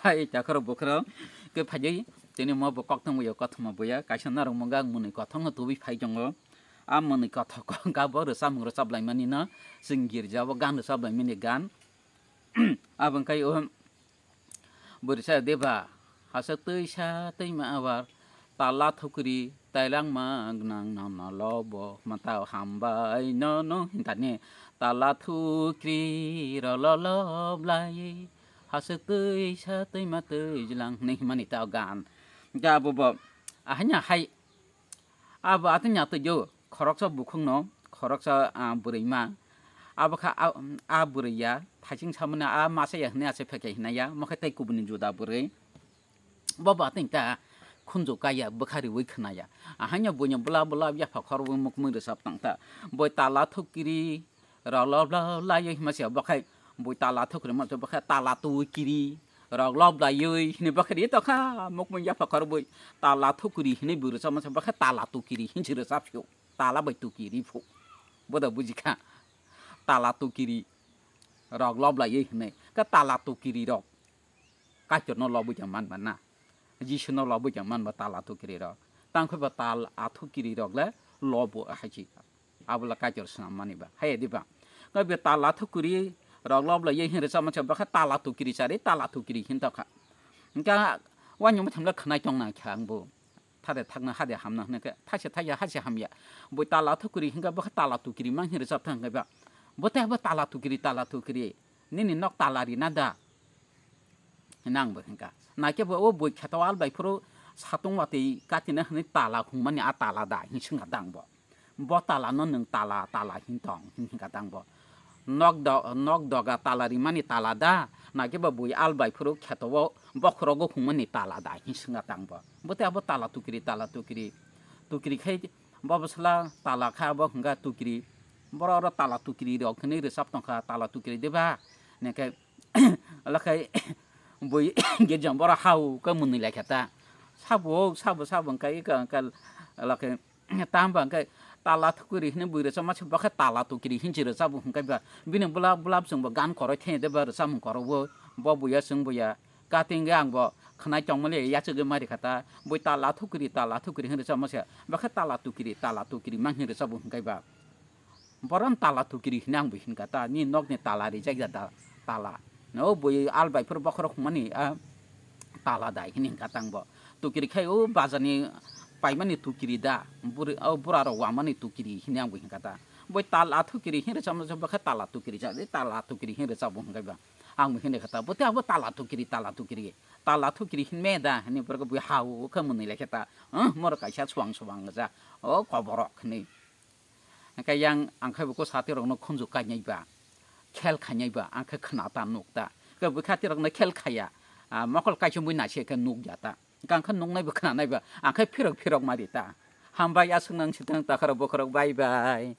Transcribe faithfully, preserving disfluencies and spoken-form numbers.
Hai takhorok bokhorok khe phaidi tini mo bo koktwma buya kothoma buya kaisa norok mungga mwnwi kothok no tubui phai tongo. A mwnwi kothok kok bo rwchapmung rwchap laimani no chwng girja o gan rwchap laimani gan. Abo wngkha o bwrwi sa deba hasa twi sa twi ma abar tala thukri tailangma gnang nono lobo mata hambai nono hintani tala thukri rolo loblai. Hasa twi sa twi ma twi jlang hinwi himani ta gan. Ga bo bo ahanya hai abo atanya twi jo khoroksa bukhung no khoroksa ah, bwrwi ma abo kha ah, ah bwrwi ya thaising samani ah masa ya hinwi ase phekhe hinaya mokhe tei kubuni juda bwrwi. Bo ba teng ta khunju kaya bwkha riwi khwnaya. Ahaino buino bla bla yapha khorwi mukmui rwchap tang ta. Boi tala thukiri rok lob lob laiwi hima se bokhai boi tala thukiri ma se bokhai tala tui kiri rok lob laiwi hini bokhai ri tokha mukmui yapha khorwi tala thukiri hini bui rwchap ma se bokhai tala tukiri hinsi rwchap phio. Tala bai tukiri phu. Boda bujikha. Tala tukiri rok lob laiwi hini. Ka tala tukiri rok. Kaitorno lobwi tong manba na, Jisuno lobwi tong manba tala tukiri rok. Tangkhe bo tal athukiri rok le lobo hai chi. Abo le Kaitor swnam mani ba. Hai di ba. Ngai be tala thukiri rok lob le ye hin rwchap ma se bakha tala tukiri chari tala tukiri hin tokha. Hingka wani mo thangla khwnai tong na kha ang bo. Thade thakna hade hamna hwnwi khe thaise thaiya haise hamya. Boi tala thukiri hingkha bwkha tala tukiri mang hinwi rwchap thang khe ba. Bo tei abo tala tukiri tala tukiri. Nini nok tala rina da? Hwnwi ang bo hingkha. Naikhe bo o boi kheto al bai phuru satung watwi katina hwnwi tala hungmani a tala da? Hwnwi swngkha dang bo. Bo tala no nwng tala tala hin tong hwnwi hingkha dang bo. Nok do-, nok doga tala rimani tala da? Naikhe bo bui al bai phuru kheto o bokhorogo hungmani tala da? Hwnwi swngkha tang bo. Bo tei abo tala tukiri, tala tukiri. Tukiri khai bo bwsla tala kha bo hwnkha tukiri. Boro oro tala tukiri rok hwnwi rwchap tongkha, tala tukiri deba? Hwnwi khe lakhai bui girjang boro hao khe mwnwi laikha ta. Sabo, sabo, sabo hwnkha ika hwnkha lakhai. Tamo ba hwnkhe tala thukiri hinwi bui rwchapma se bo khe tala tukiri hinwi se rwchapbo hwnkhe ba bini bwlap bwlap chwngbo gan koroi thengya de ba rwchapmung korowo bo buya chwng buya katingwi ang bo khwnai tongmani yachagwi ma rikha ta bui tala thukiri tala thukiri hinwi rwchapma se bo khe tala tukiri tala tukiri ma hinwi rwchapbo hwnkhe ba boron tala tukiri hinwi ang bo hinkha ta nini nokni tala rijak ya da tala o bui al bai phuru bokhorok hwnmani a tala dai hinwi hingkha tang bo. Tukiri khai o bazar ni paimani tukiri da, buri-, o bura rok wamani tukiri hinwi ang bo hingkha ta. Boi tala tukiri hinwi rwchapma se bo khe tala tukiri cha, tala tukiri hinwi rwchapbo hingkha ba. Ang bo hinwi kha ta, bo tei abo tala tukiri, tala tukiri, tala tukiri hinwi me da hinwi borok bo hao khe mwnwi lai khe ta. Umm, moro kaisa suang suang ja, o koborok hinwi. Hingkhe yang ang khe bo ko sati rokno khunju kainai ba, khel khainai ba, ang khe khna ta nuk ta. Khe bwkha ti rokno khel khaya, ah, mokol kaisa mui naisai khe nuk ya ta. Hingkhe ang khe nuknai bo khna nai ba, ang khe phirok phirok ma ri ta. Hambai aswk nang sitang takhorok bokhorok bye bye.